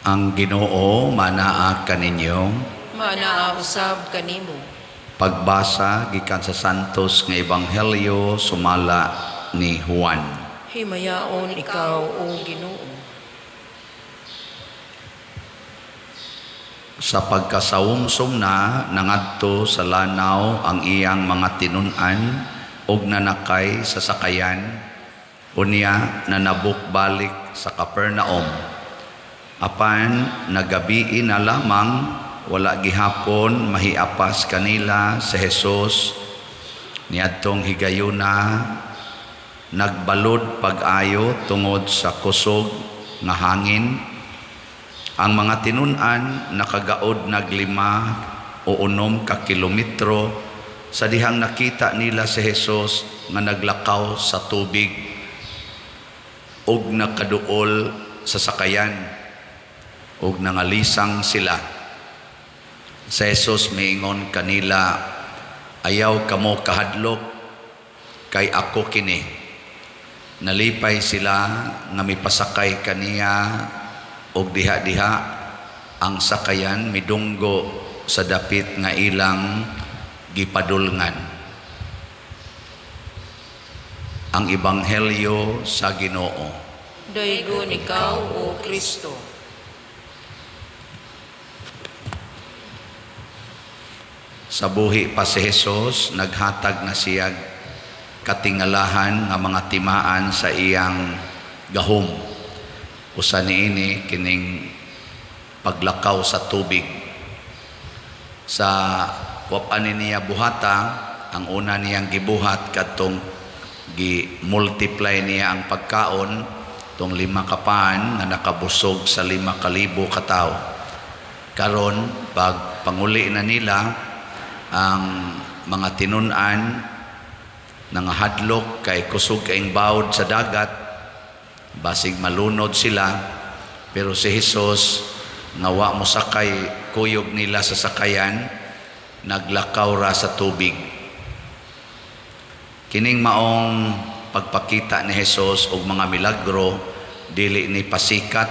Ang Ginoo manaa kaninyo. Manaa usab kanimo. Pagbasa gikan sa Santos nga Ebanghelyo sumala ni Juan. Himayaon ikaw, o Ginoo. Sa pagkasawumsom na, nangadto sa lanaw ang iyang mga tinun-an ug nanakay sa sakayan, unya nanabok balik sa Capernaum. Apan nagabii na lamang, wala gihapon mahiapas kanila si Jesus. Niadtong higayuna, nagbalod pag-ayo tungod sa kusog nga hangin. Ang mga tinun-an nakagaod nag 5 o 6 ka kilometro sa dihang nakita nila si Jesus nga naglakaw sa tubig ug nakaduol sa sakayan, ug nangalisang sila. Si Jesus miingon kanila, "Ayaw kamo kahadlok, kay ako kini." Nalipay sila nga mipasakay kaniya, ug diha-diha ang sakayan midunggo sa dapit nga ilang gipadulngan. Ang Ebanghelyo sa Ginoo. Daygon ikaw, O Kristo. Sa buhi pa si Jesus, naghatag na siya katingalahan nga mga timaan sa iyang gahom. Usa niini kining paglakaw sa tubig. Sa wapan niya buhata, ang una niyang gibuhat kadtong gi-multiply niya ang pagkaon, tong 5 ka pan nga nakabusog sa 5,000 ka tawo. Karon pag panguli na nila ang mga tinun-an, nangahadlok kay kusog kaing bawod sa dagat, basig malunod sila, pero si Jesus nga wa mosakay kuyog nila sa sakayan, naglakaw ra sa tubig. Kining maong pagpakita ni Jesus og mga milagro, dili ni pasikat,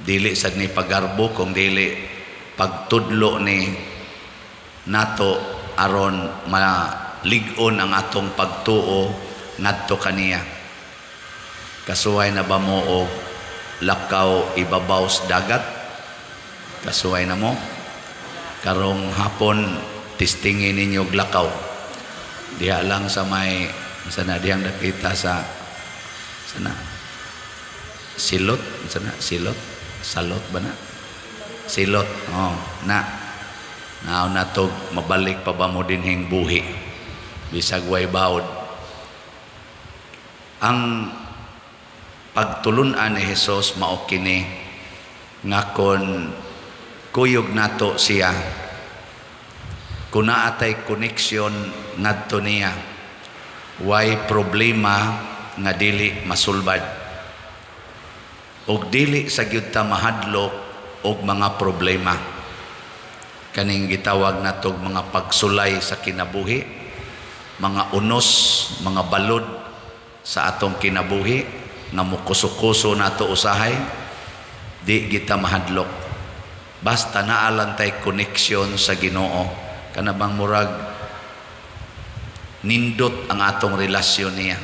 dili sad ni pagarbo, kung dili pagtudlo ni nato aron malig-on ang atong pagtuo ngadto kaniya. Kasuway na ba mo og lakaw ibabaw sa dagat? Kasuway na mo? Karong hapon testingin ninyo og lakaw. Diha lang sa may sana dihang dapita sa sana silot, sana silot, salot ba na? Silot. Oh, na. Nao na to, mabalik pa ba mo dinhing buhi bisag way bawod. Ang pagtulun-an ni Jesus mao kini nga kon kuyog nato siya, kun naa tay connection ngadto niya, way problema nga dili masulbad, ug dili sa gyud ta mahadlok og mga problema. Kaning gitawag natog mga pagsulay sa kinabuhi, mga unos, mga balod sa atong kinabuhi nga mukuso-kuso nato usahay, di kita mahadlok. Basta naa lang tay connection sa Ginoo. Kana bang murag nindot ang atong relasyon niya.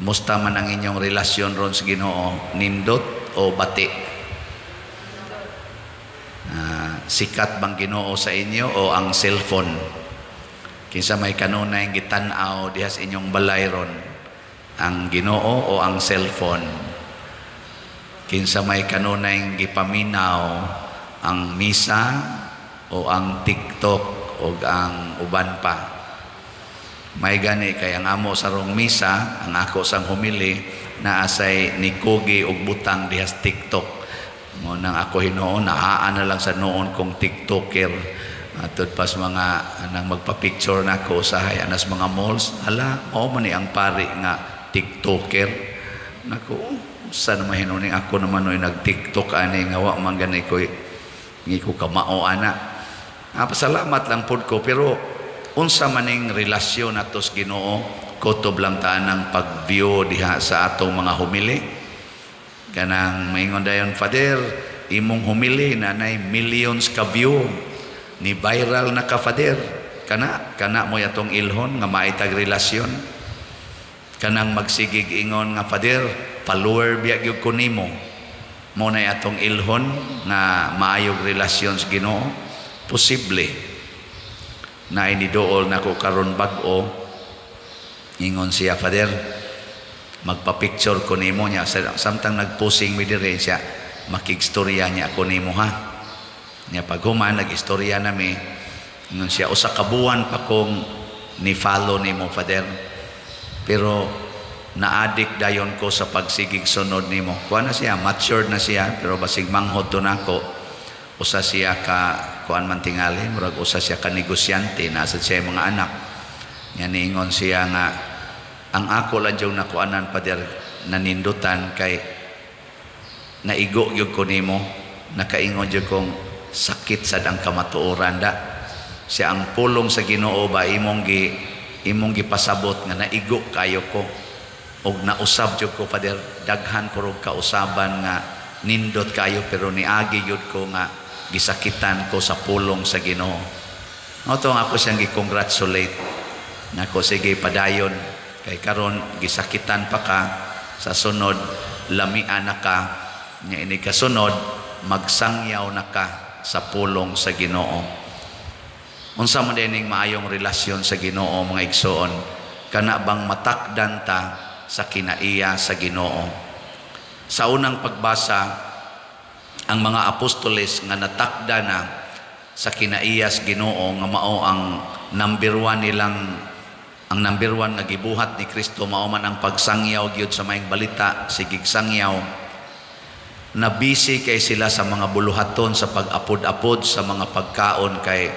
Musta man ang inyong relasyon ron sa Ginoo? Nindot o bati? Sikat bang Ginoo sa inyo o ang cellphone? Kinsa may kanunay gitan-aw diha sa inyong balay ron? Ang Ginoo o ang cellphone? Kinsa may kanunay gipaminaw, ang misa o ang TikTok o ang uban pa? May gani kay ang amo sa rong misa, ang ako sang humili, naasay nikugi og butang diha sa TikTok. Mo nang ako hinuon, naa na lang sa noon kong TikToker. Atud pas mga anang magpa-picture na ako usahay anas mga malls, hala, mao man ni ang pari nga TikToker. Nako, sa naman hinuon ako naman oy nag-TikTok ani nga wa man gani ko ngi ko kamao ana. Pasalamat lang pud ko, pero unsa maning relasyon nato sa Ginoo, kutob lang ta ang pag-view diha sa atong mga humili. Kanang maingon dayon, "Father, imong homily nanay millions ka view, ni viral na ka, Father." Kana kana mo atong ilhon nga maitag relasyon. Kanang magsigig ingon nga, "Father, follower biya gyud ko nimo," mo na atong ilhon nga maayog relasyon sa Ginoo. Posible na iniduol nako karon bag-o. Ingon siya, "Father, magpa-picture ko nimo." Niya samtang nagposing mi diri siya, "Makigstorya niya ako nimo ha." Niya pag human nag-istorya nami, ingon siya, "Usa ka buwan pa kong ni follow nimo, Father, pero na-addict dayon ko sa pagsigig sunod nimo." Kuha na siya, matured na siya, pero basig manghod to nako. Usa siya ka kuan man tingali, murag usa siya ka negosyante, nasa siya mga anak. Nga niingon siya nga, "Ang ako lang yung nakuanan, Father, nanindutan kay naigo gyud ko nimo, nakaingon gyud kong sakit sad ang kamatuoran da." Siya ang pulong sa Ginoo ba imong gipasabot nga naigo kayo ko og nausab jud ko, Father, daghan ko rog kausaban nga nindot kayo, pero niagi gyud ko nga gisakitan ko sa pulong sa Ginoo. Mao to ako siyang gi-congratulate nako, "Sige, padayon, kay karon gisakitan pa ka, sa sunod lamian na ka nya, ini kasunod magsangyaw na ka sa pulong sa Ginoo." Unsa man dining maayong relasyon sa Ginoo, mga igsoon? Kana bang matakdan ta sa kinaiya sa Ginoo. Sa unang pagbasa, ang mga apostoles nga natakda na sa kinaiya sa Ginoo, nga mao ang number one nilang, ang number one nga gibuhat ni Kristo mao man ang pagsangyaw gyud sa maayong balita, sigig sangyaw, na busy kay sila sa mga buluhaton sa pag-apod-apod sa mga pagkaon, kay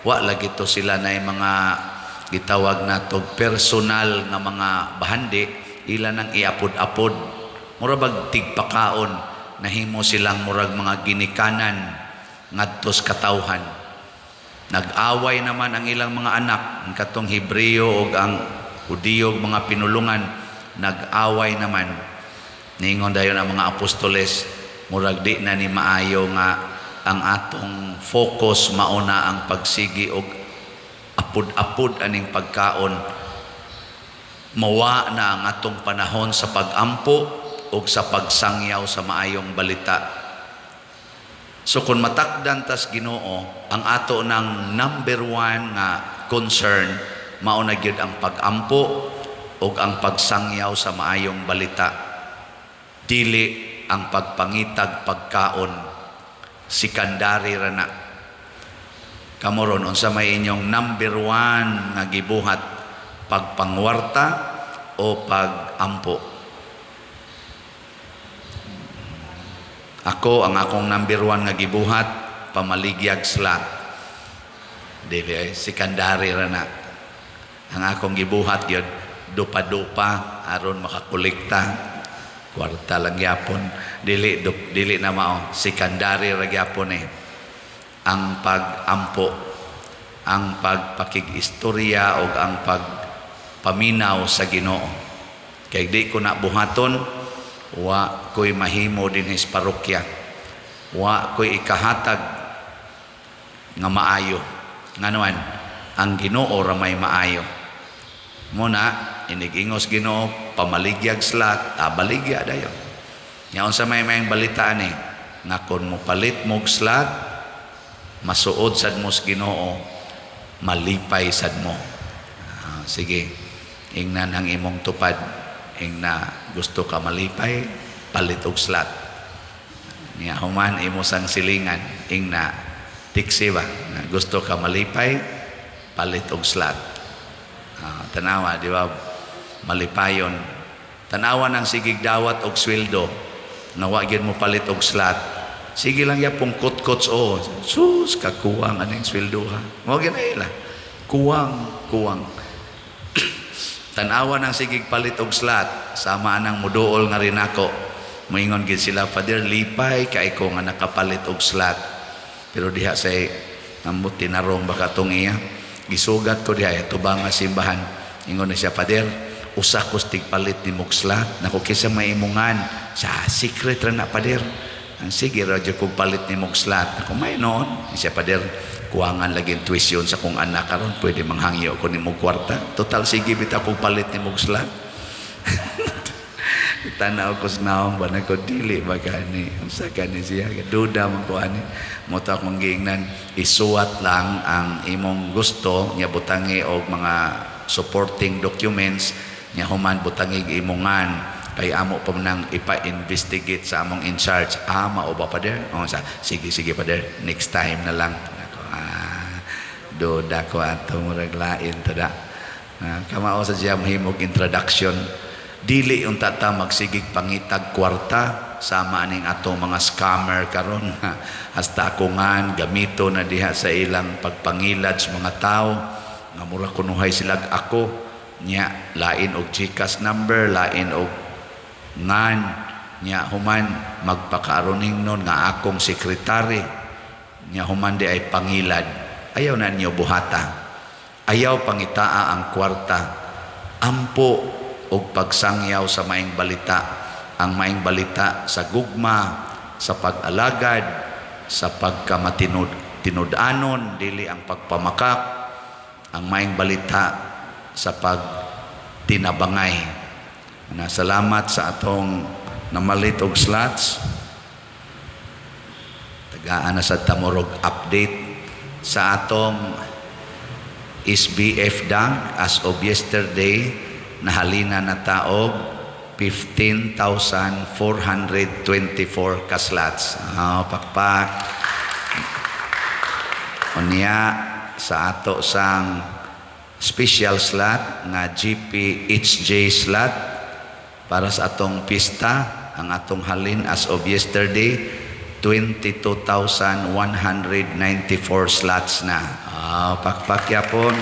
wa lagi to sila na mga gitawag nato personal nga mga bahandi, ila nang iapod-apod, mura bag tigpakaon. Nahimo silang murag mga ginikanan ngadto sa katawhan. Nag-away naman ang ilang mga anak, ang katong Hebreo ug ang Hudiyo ug mga pinulungan, nag-away naman. Ningon dayon ang mga apostoles, murag di na ni maayo nga ang atong focus mauna ang pagsigi og apod-apod aning pagkaon. Mawa na ang atong panahon sa pag-ampo o sa pagsangyaw sa maayong balita. So kung matakdan tas Ginoo, ang ato ng number one nga concern mao na gyud ang pag-ampo ug ang pagsangyaw sa maayong balita. Dili ang pagpangitag pagkaon, secondary ra na. Kamo ron, unsa may inyong number one nga gibuhat, pagpangwarta o pagampo? Ako, ang akong number one nga gibuhat, pamaligyag slot. Dili ay secondary ra na. Ang akong gibuhat gyud, dupa-dupa aron makakolekta kwarta lang gyapon. Dili na mao, secondary ra gyapon eh ang pag-ampo, ang pagpakig-istorya o ang pagpaminaw sa Ginoo. Kay di ko na buhaton, wa ko'y mahimo dinhi sa parokya. Wa ko'y ikahatag nga maayo. Nganuan, ang Ginoo ra may maayo. Muna, inigingos Ginoo, pamaligyag slot, baligya dayon. Nya unsa may mayang balitaan eh, nga kung mo palit mog slot, masuod sad mo sa Ginoo, malipay sad mo. Sige, ingnan ang imong tupad, ingna gusto ka malipay, palit og slot. Nya human imo sang silingan, ingna tiksi ba, nga gusto ka malipay, palit og slot. Tanawa, di ba? Malipayon. Tanawa ng sigig dawat og sweldo, nga wa gyud mo palit og slot. Sige lang yapong kutkots o. Sus, kakuwang aning sweldo ha. Mao gyud na ila. Kuwang, kuwang. Tanawa ng sigig palit og slot, sama nang muduol nga rin ako. Moingon gid sila, "Father, lipay kay ko nga nakapalit og slot." Pero diha say ambot tinarong baka tong iya. Gisugat ko diha tubang nga simbahan. Ingon na siya, "Father, Usa ko tigpalit nimog slot. Nako, kinsa may imongan? Sa secret ra na, pader. Ang sige ra jud kog palit nimog slot. Ako may noon. Siya, pader, kuwangan lagi tuition sa kong anak karon, pwede manghangyo ko nimog kwarta. Total sige bitaw kog palit nimog slot. Tanaw ko sa naong ba ko, dili ba gani? Unsa gani siya? Duda man ko ani. Mao to akong giingnan, isuwat lang ang imong gusto nya, butangi og mga supporting documents nya, human butangi imongan kay amo pa man nang ipa-investigate sa among in charge. Ah, mao ba, pader? Oh, sa sige, sige, pader, next time na lang. Ako, ah, duda ko ato, murag lain tada. Ah, kamao sa siya mahimog introduction. Dili unta ta magsigig pangitag kwarta sama aning atong mga scammer karon. Hasta ako ngan gamito na diha sa ilang pagpangilad sa mga tao nga mura kunuhay sila ako nya, lain og GCash number, lain og ngan nya, human magpakaaroning nun nga akong sekretary nya, human di ay pangilad. Ayaw na ninyo buhata, ayaw pangitaa ang kwarta. Ampo og pagsangyaw sa maing balita, ang maing balita sa gugma, sa pag-alagad, sa pagkamatinud tinud-anon, dili ang pagpamakak, ang maing balita sa pagtinabangay na. Salamat sa atong namalit og slots. Tagaan na sa tamorog update sa atong SBF Dag. As of yesterday, nahalina na taog 15,424 ka slots. Ah, pakpak. Unya sa ato sang special slot nga GPHJ slot para sa atong pista, ang atong halin as of yesterday, 22,194 slots na. Ah, pakpak yapon.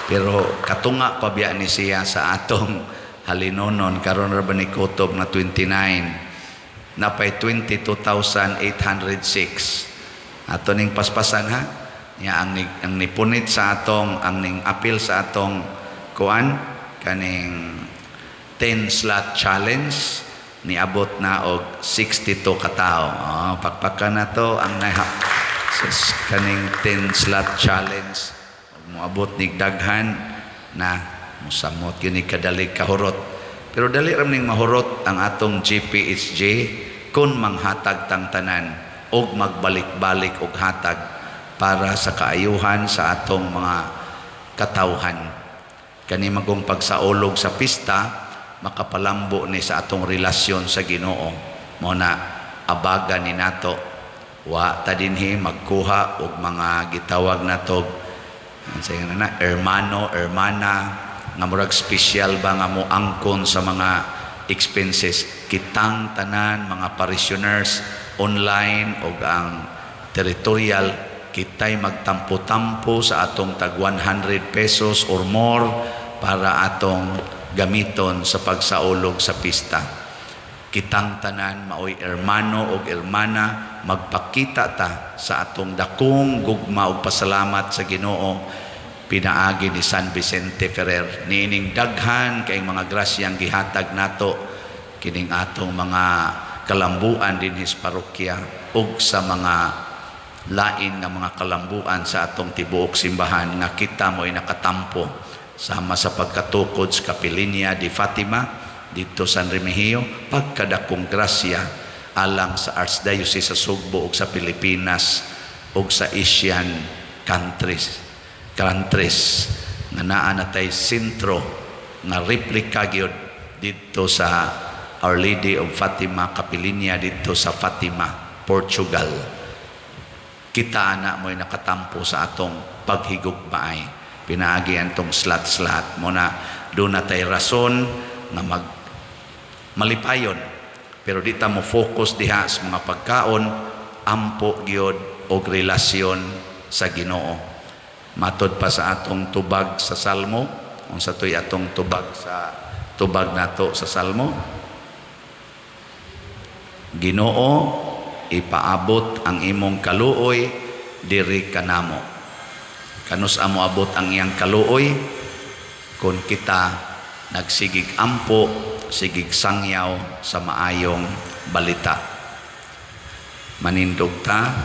Pero katunga pa biya ni siya sa atong halinonon karon ra ba ni kutob na 29, napay 22,806 ato ning paspasan ha. Nya ang nipunit sa atong, ang ning apil sa atong kuan kaning 10 slot challenge, niabot na og 62 katao. Oh, pakpakan na to ang naha sa kaning 10 slot challenge. Ug moabot nig daghan na, musamot gyud ni kadali kahurot. Pero dali ra ning mahurot ang atong GPHJ kung manghatag tang tanan og magbalik-balik og hatag para sa kaayuhan sa atong mga katawhan. Kani magong pagsaulog sa pista, makapalambo ni sa atong relasyon sa Ginoo. Mao na abaga ni nato, wa ta dinhi magkuha og mga gitawag nato, unsa nga na, hermano, hermana, nga murag special ba nga mo angkon sa mga expenses. Kitang tanan mga parishioners online og ang territorial, kitay magtampo-tampo sa atong tag 100 pesos or more para atong gamiton sa pagsaulog sa pista. Kitang tanan maoy hermano og hermana, magpakita ta sa atong dakong gugma ug pasalamat sa Ginoo pinaagi ni San Vicente Ferrer niining daghan kay mga grasyang gihatag nato kining atong mga kalambuan dinhi sa parokya ug sa mga lain nga mga kalambuan sa atong tibuok simbahan nga kita mo'y nakatampo sama sa pagkatukod sa Kapilinya di Fatima dito San Remigio, pagkadakong grasya alang sa Archdiocese sa Sugbo ug sa Pilipinas ug sa Asian countries nga naa na tay sentro nga replika gyud didto sa Our Lady of Fatima Kapilinya didto sa Fatima, Portugal. Kita ana mo'y nakatampo sa atong paghigugmaay pinaagi antong slot-slot. Mao na duna tay rason nga mag malipayon, pero di ta mo focus diha sa mga pagkaon. Ampo gyud og relasyon sa Ginoo. Matod pa sa atong tubag sa Salmo, unsa to'y atong tubag sa tubag nato sa Salmo? Ginoo, ipaabot ang imong kaluoy diri kanamo. Kanus-a moabot ang iyang kaluoy? Kung kita Nagsigig ampo, sigig sangyaw sa maayong balita. Manindog ta.